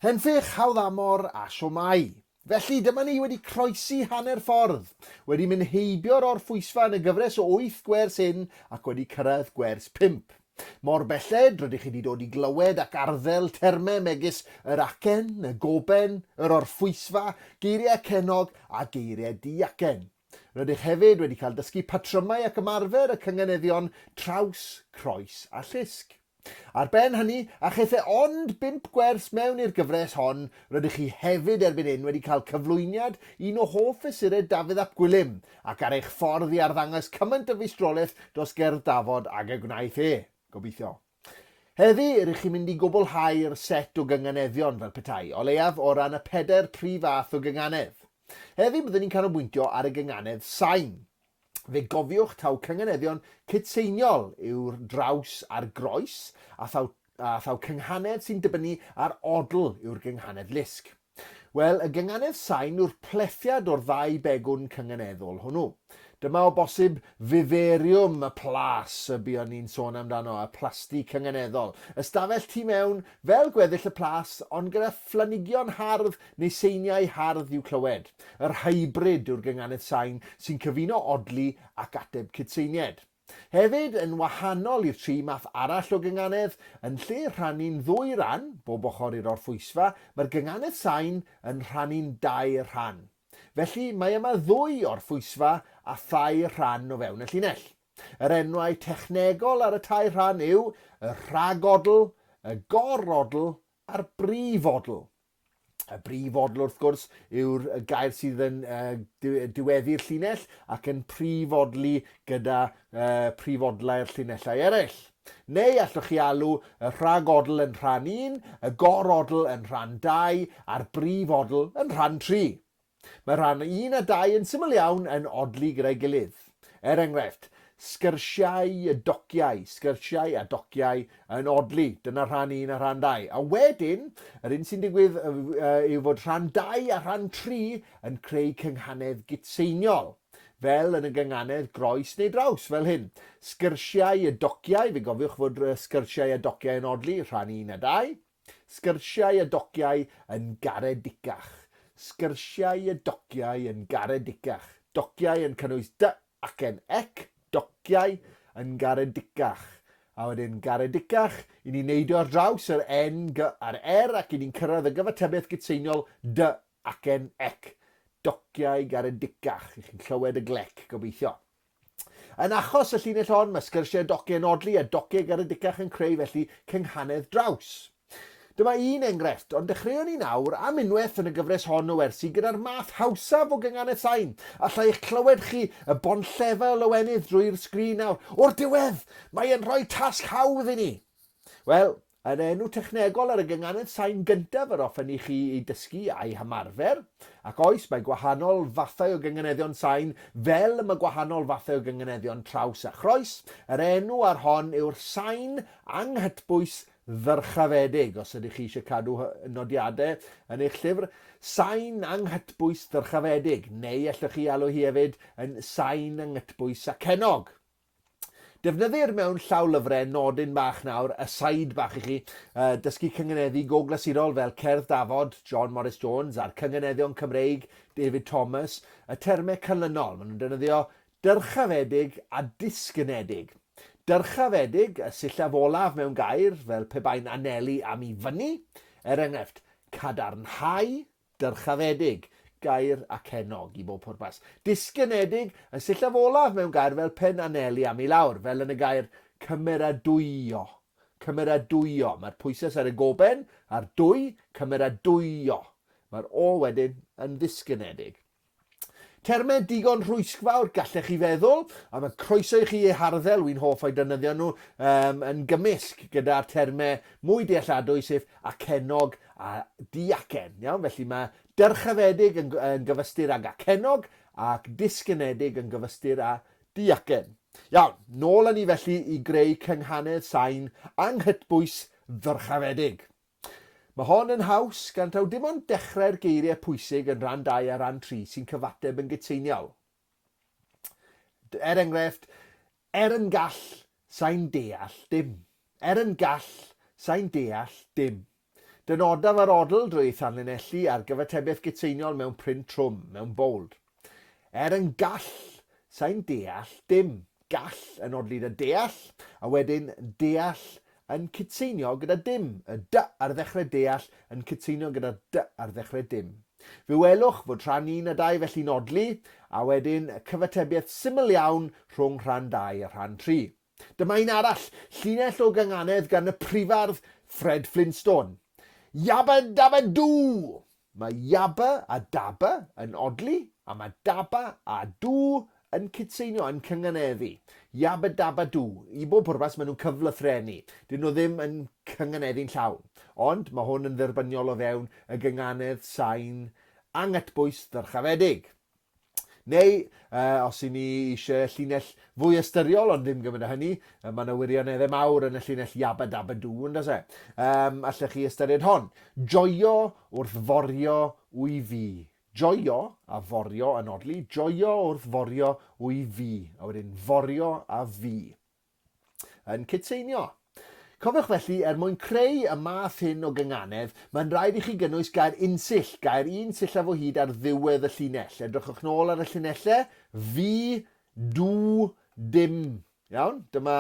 Henffych, hawdd amor a siomai. Felly, dyma ni wedi croesi hanner ffordd, wedi mynd heibio'r orffwysfa yn y gyfres o wyth gwers hyn ac wedi cyrraedd gwers pump. Mor belled, rydych chi wedi dod i glywed ac arddel termau megis yr acen, y goben, yr orffwysfa, geiriau cennog a geiriau diacen. Rydych hefyd wedi cael dysgu patrymau ac ymarfer y cynganeddion traws, croes a llusg. Ar ben hynny, a cheiff e ond bump gwers mewn i'r gyfres hon, rydych chi hefyd erbyn hyn wedi cael cyflwyniad un o hoff fesurau Dafydd ap Gwilym, ac ar eich ffordd i arddangos cymaint o feistrolaeth dros gerdd dafod ag y gwnaeth e, gobeithio. Heddi, rych chi'n mynd i gwblhau'r set o gynganeddion, fel petai, o leiaf o ran y pedair prif fath o gynganedd. Heddi byddwn ni'n canolbwyntio ar y gynganedd sain. Fe gofiwch taw cynganeddion cytseiniol yw'r draws a'r groes, a thaw, a thaw cynghanedd sy'n dibynnu ar odl yw'r gynghanedd lusg. Wel, y gynganedd sain yw'r plethiad o'r ddau begwn cynganeddol hwnnw. Dyma o bosib vivarium y plas y buon ni'n sôn amdano, y plasty cynganeddol. Ystafell tu mewn, fel gweddill y plas, ond gyda phlanigion hardd neu seiniau hardd i'w clywed. Yr hybrid yw'r gynganedd sain sy'n cyfuno odli ac ateb cydseinied. Hefyd, yn wahanol i'r tri math arall o gynganedd, yn lle rhannu'n ddwy ran, bob ochr i'r orffwysfa, mae'r gynganedd sain yn rhannu'n dair rhan. Felly, mae yma ddwy orffwysfa a thair rhan o fewn y llinell. Yr enwau technegol ar y tair rhan yw y rhagodl, y gor-odl a'r brif odl. Y brif odl, wrth gwrs, yw'r gair sydd yn uh, diweddu'r llinell ac yn prifodli gyda uh, prifodlau'r llinellau eraill. Neu allwch chi alw y rhagodl yn rhan 1, y gorodl yn rhan 2 a'r brif odl yn rhan 3. Mae rhan 1 a 2 yn syml iawn yn odli gyda'i gilydd. Er enghraifft, sgyrsiau y dociau, sgyrsiau a dociau yn odli. Dyna rhan 1 a rhan 2. A wedyn, yr un sy'n digwydd yw fod rhan 2 a rhan 3 yn creu cynghanedd gytseiniol, fel yn y gynghanedd groes neu draws, fel hyn. Sgyrsiau y dociau, fe gofiwch fod sgyrsiau a dociau yn odli, rhan 1 a 2. Sgyrsiau a dociau yn garedicach. Sgyrsiau a dociau yn garedicach. Dociau yn cynnwys dy ac en ec, dociau yn garedicach. A wedyn garedicach, i ni'n neidio ar draws yr N, G a'r R ac i ni'n cyrraedd y gyfatebiaeth gytseiniol dy ac en ec. Dociau garedicach. I chi'n clywed y glec, gobeithio. Yn achos y llinell hon, mae sgyrsiau dociau yn odli a dociau garedicach yn creu felly cynghanedd draws. Dyma un enghraifft, ond dechreuwn ni nawr am unwaith yn y gyfres hon o wersi gyda'r math hawsaf o gynghanedd sain. Alla i'ch clywed chi y bonllefau o lawenydd drwy'r sgrin nawr. O'r diwedd! Mae e'n rhoi tasg hawdd i ni! Wel, Yr enw technegol ar y gynganedd sain gyntaf yr hoffen i chi ei dysgu a'i hymarfer, ac oes, mae gwahanol fathau o gynganeddion sain fel y mae gwahanol fathau o gynganeddion traws a chroes, yr enw ar hon yw'r sain anghytbwys ddyrchafedig, os ydych chi eisiau cadw nodiadau yn eich llyfr, sain anghytbwys ddyrchafedig, neu allwch chi alw hi hefyd yn sain anghytbwys acennog. Defnyddir mewn llawlyfrau nodyn bach nawr, aside bach i chi, uh, dysgu cynganeddu go glasurol fel Cerdd Dafod, John Morris Jones, a'r cynganeddion Cymreig, David Thomas, y termau canlynol. Maen nhw'n defnyddio dyrchafedig a disgynedig. Dyrchafedig, y sillaf olaf mewn gair, fel pe bai'n anelu am i fyny, er enghraifft, cadarnhau, Dyrchafedig, gair acennog i bob pwrpas. Disgynedig, y sillaf olaf mewn gair fel pe'n anelu am i lawr, fel yn y gair cymeradwyo. Cymeradwyo. Mae'r pwysau ar y goben, a'r dwy, cymeradwyo. Mae'r o wedyn yn ddisgynedig. Termau digon rhwysgfawr, gallech chi feddwl, a mae croeso i chi eu harddel, wy'n hoff o'i defnyddio nhw um, yn gymysg gyda'r termau mwy dealladwy, sef acennog a diacen. Iawn, felly mae dyrchafedig yn, yn gyfystyr ag acennog ac disgynedig yn gyfystyr â diacen. Iawn, nôl â ni felly i greu cynghanedd sain anghytbwys ddyrchafedig. Mae hon yn haws, gan taw dim ond dechrau'r geiriau pwysig yn rhan 2 a rhan 3 sy'n cyfateb yn gytseiniol. Er enghraifft, er yn gall, sai'n deall dim. Er yn gall, sai'n deall dim. Dynodaf yr odl drwy ei thanlinellu a'r gyfatebiaeth gytseiniol mewn print trwm, mewn bold. Er yn gall, sai'n deall dim. Gall yn odli 'da deall, a wedyn deall yn cytseinio gyda dim. Y d ar ddechrau deall yn cytseinio gyda'r d ar ddechrau dim. Fe welwch fod rhan 1 a 2 felly'n odli, a wedyn cyfatebiaeth syml iawn rhwng rhan 2 a rhan 3. Dyma un arall, llinell o gynganedd gan y prifardd Fred Flintstone. Yabba dabba doo! Mae yabba a dabba yn odli, a mae dabba a doo yn cytseinio, yn cynganeddu. Yabba dabba doo. I bob pwrpas, maen nhw'n cyflythrennu. Dyn nhw ddim yn cynganeddu'n llawn. Ond mae hwn yn dderbyniol o fewn y gynganedd sain anghytbwys ddyrchafedig. Neu, uh, os i ni eisiau llinell fwy ystyriol, ond ddim gymaint o hynny, uh, mae yna wirioneddau mawr yn y llinell yabba dabba dw, yn does e? Um, allech chi ystyried hon. Joio wrth forio wy fi. Joio a forio yn odli, joio wrth forio wy fi. A wedyn forio a fi. yn cytseinio. Cofiwch felly, er mwyn creu y math hyn o gynganedd, mae'n rhaid i chi gynnwys gair unsill, gair un sillaf o hyd ar ddiwedd y llinell. Edrychwch nôl ar y llinellau, fi, dw, dim. Iawn? Dyma,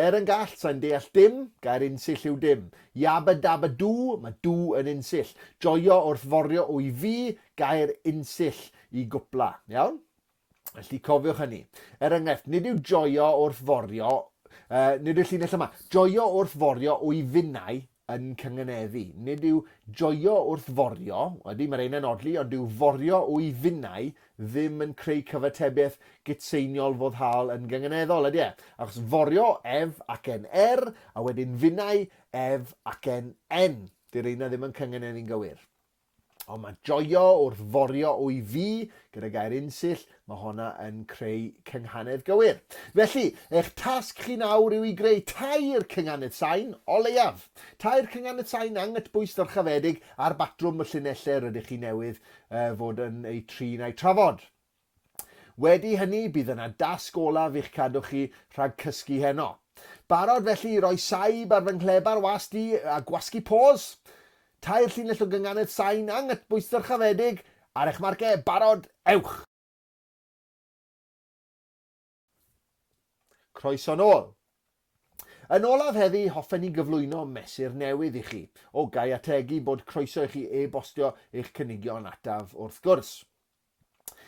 er yn gall, sa'n deall dim, gair unsill yw dim. Yabba dabba dw, mae dw yn unsill. Joio wrth forio wy fi, gair unsill i gwpla. Iawn? Felly cofiwch hynny. Er enghraifft, nid yw joio wrth forio, uh, nid yw'r llinell yma, joio wrth forio o'i finnau yn cyngeneddu. Nid yw joio wrth forio, ydy mae'r ein yn odli, ond yw forio o'i finnau ddim yn creu cyfatebiaeth gytseiniol foddhaol yn gyngeneddol, ydy e? Achos forio, ef ac en er, a wedyn finnau, ef ac en en. Dy'r reina ddim yn cyngeneddu'n gywir. Ond mae joio wrth forio o'i fi gyda gair unsill, mae honna yn creu cynghanedd gywir. Felly, eich tasg chi nawr yw i greu tair cynghanedd sain, o leiaf. Tair cynghanedd sain anghytbwys ddyrchafedig ar batrwm y llinellau rydych chi newydd fod yn eu trin a'u trafod. Wedi hynny, bydd yna dasg olaf i'ch cadw chi rhag cysgu heno. Barod felly i roi saib ar fy nghlebar was di a gwasgu pause? Tair llinell o gynganedd sain anghytbwys ddyrchafedig ar eich marciau, barod, ewch! Croeso nôl. Yn olaf heddi, hoffen ni gyflwyno mesur newydd i chi. O, ga i ategu bod croeso i chi e-bostio eich cynigion ataf wrth gwrs.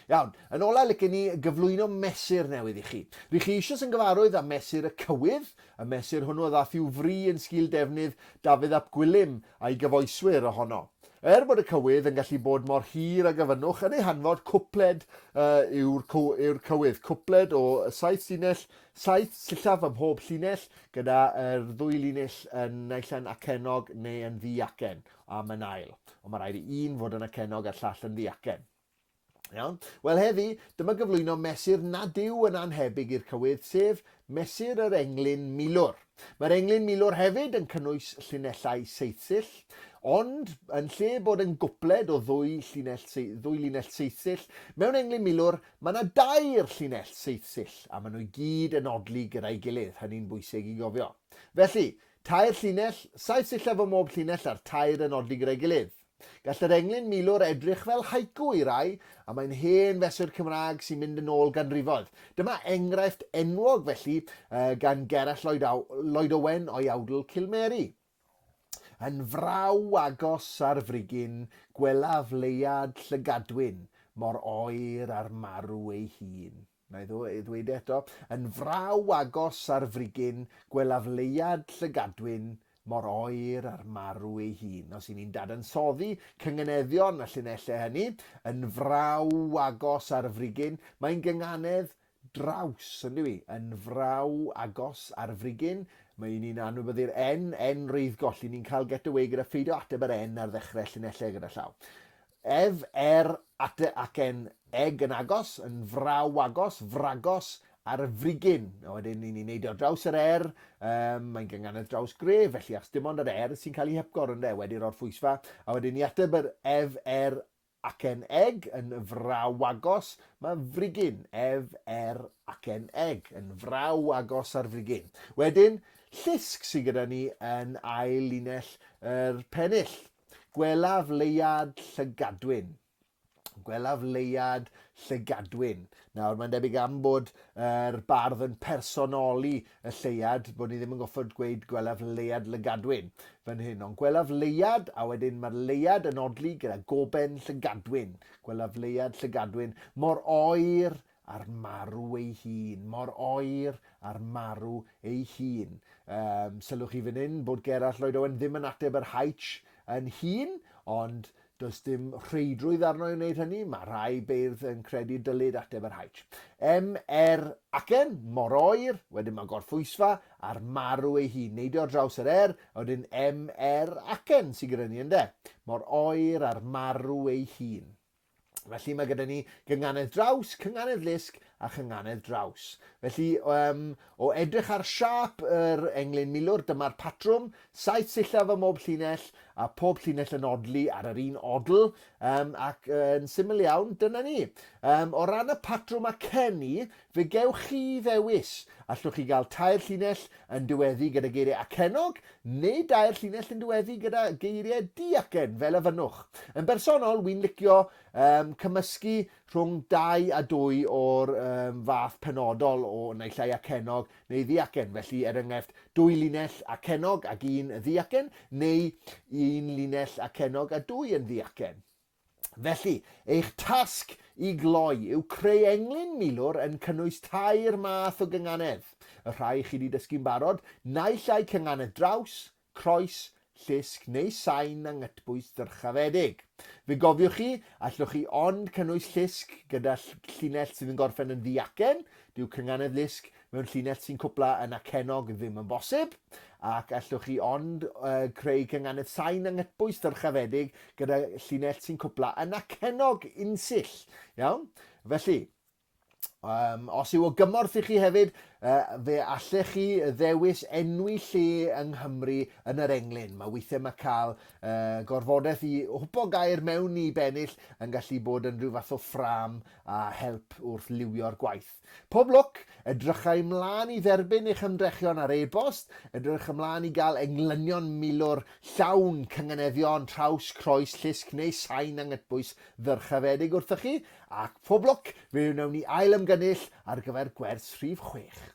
Iawn, yn ola licen ni gyflwyno mesur newydd i chi. Rych chi eisoes yn gyfarwydd â mesur y cywydd, y mesur hwnnw a ddaeth i'w fri yn sgil defnydd Dafydd ap Gwilym a'i gyfoeswyr ohono. Er bod y cywydd yn gallu bod mor hir ag a fynnwch, yn ei hanfod, cwpled uh, yw'r yw cywydd. Cwpled o saith llinell, saith sillaf ym mhob llinell, gyda yr ddwy linell yn naill yn acennog neu yn ddiacen. am yn ail. Ond mae rhaid i un fod yn acennog a'r llall yn ddiacen. Iawn? Wel heddi, dyma gyflwyno mesur nad yw yn annhebyg i'r cywydd, sef mesur yr englyn milwr. Mae'r englyn milwr hefyd yn cynnwys llinellau seithsill, ond yn lle bod yn gwpled o ddwy llinell, ddwy linell seithsill, mewn englyn milwr mae yna dair llinell seithsill, a maen nhw i gyd yn odli gyda'i gilydd, hynny'n bwysig i gofio. Felly, Tair llinell, saith sillaf ym mhob llinell a'r tair yn odli gyda'i gilydd. Gall yr englyn milwr edrych fel haiku i rai, a mae'n hen fesur Cymraeg sy'n mynd yn ôl ganrifoedd. Dyma enghraifft enwog felly gan Gerallt Lloyd, Lloyd Owen o'i awdl Cilmeri. Yn fraw agos ar frigyn, gwelaf leuad llygadwyn, mor oer â'r marw ei hun. Na i ddweud e eto. Yn fraw agos ar frigyn, gwelaf leuad llygadwyn, mor oer â'r marw ei hun. Os 'y ni'n dadansoddi cynganeddion y llinellau hynny, yn fraw agos ar frigyn, mae'n gynganedd draws, yn dyw i? Yn fraw agos ar frigyn, mae ni'n anwybyddu'r N, N reiddgoll, 'y ni'n cael get away gyda pheidio ateb yr N ar ddechrau llinellau gyda llaw. Ef, er, ate ac en, eg yn agos, yn fraw agos, fragos, ar y frigyn. A wedyn ni'n ei neidio draws yr er, um, mae'n gynganedd draws gref, felly achos dim ond yr er sy'n cael ei hepgor ynde, wedi'r orffwysfa. A wedyn i ateb yr ef, er, acen eg yn frawagos, mae frigyn, ef, er, acen eg, yn fraw agos ar frigyn. Wedyn, llusg sydd gyda ni yn ail linell yr pennill. Gwelaf leuad llygadwyn. Gwelaf leuad llygadwyn. Nawr, mae'n debyg am bod yr bardd yn personoli y lleuad, bod ni ddim yn goffod gweud gwelaf leuad lygadwyn fan hyn, ond gwelaf leuad, a wedyn mae'r leuad yn odli gyda goben llygadwyn. Gwelaf leuad llygadwyn, mor oer a'r marw ei hun, mor oer a'r marw ei hun. Um, sylwch chi fan hyn bod Gerallt Lloyd Owen ddim yn ateb yr haich yn hun, ond Does dim rheidrwydd arno i wneud hynny, mae rhai beirdd yn credu dylid ateb yr haich. M, R, acen, mor oer, wedyn mae gorffwysfa, a'r marw ei hun, neidio ar draws yr R, a wedyn M, R, acen sydd gyda ni ynde? Mor oer a'r marw ei hun. Felly mae gyda ni gynganedd draws, cynganedd lusg a chynganedd draws. Felly, um, o edrych ar siâp yr englyn milwr, dyma'r patrwm, Saith sillaf ym mhob llinell, a phob llinell yn odli ar yr un odl, um, ac yn syml iawn, dyna ni. Um, o ran y patrwm acennu, fe gewch chi ddewis. Allwch chi gael tair llinell yn diweddu gyda geiriau acennog, neu dair llinell yn diweddu gyda geiriau diacen, fel y fynnwch. Yn bersonol, wy'n licio um, cymysgu rhwng dau a dwy o'r um, fath penodol o naill ai acennog neu ddiacen, felly er enghraifft dwy linell acennog ac un ddiacen, neu un linell acennog a dwy yn ddiacen. Felly, eich tasg i gloi yw creu englyn milwr yn cynnwys tair math o gynganedd, y rhai chi wedi dysgu'n barod, naill ai cynganedd draws, croes, llusg neu sain anghytbwys ddyrchafedig. Fe gofiwch chi, allwch chi ond cynnwys llusg gyda llinell sydd yn gorffen yn ddiacen, dyw cynganedd lusg mewn llinell sy'n cwpla yn acennog ddim yn bosib, ac allwch chi ond uh, creu cynganedd sain anghytbwys ddyrchafedig gyda llinell sy'n cwpla yn acennog unsill. Iawn? Felly, Um, os yw o gymorth i chi hefyd, uh, fe allech chi ddewis enwi lle yng Nghymru yn yr englyn. Mae weithiau mae cael uh, gorfodaeth i hwpo gair mewn i bennill yn gallu bod yn rhyw fath o ffrâm a help wrth liwio'r gwaith. Pob lwc, edrychai ymlaen i dderbyn eich ymdrechion ar e-bost, edrych ymlaen i gael englynion milwr llawn cynganeddion, traws, croes, llusg neu sain anghytbwys ddyrchafedig wrthoch chi, Ac pob lwc, fe wnawn ni ail ymgynnull ar gyfer gwers rhif 6.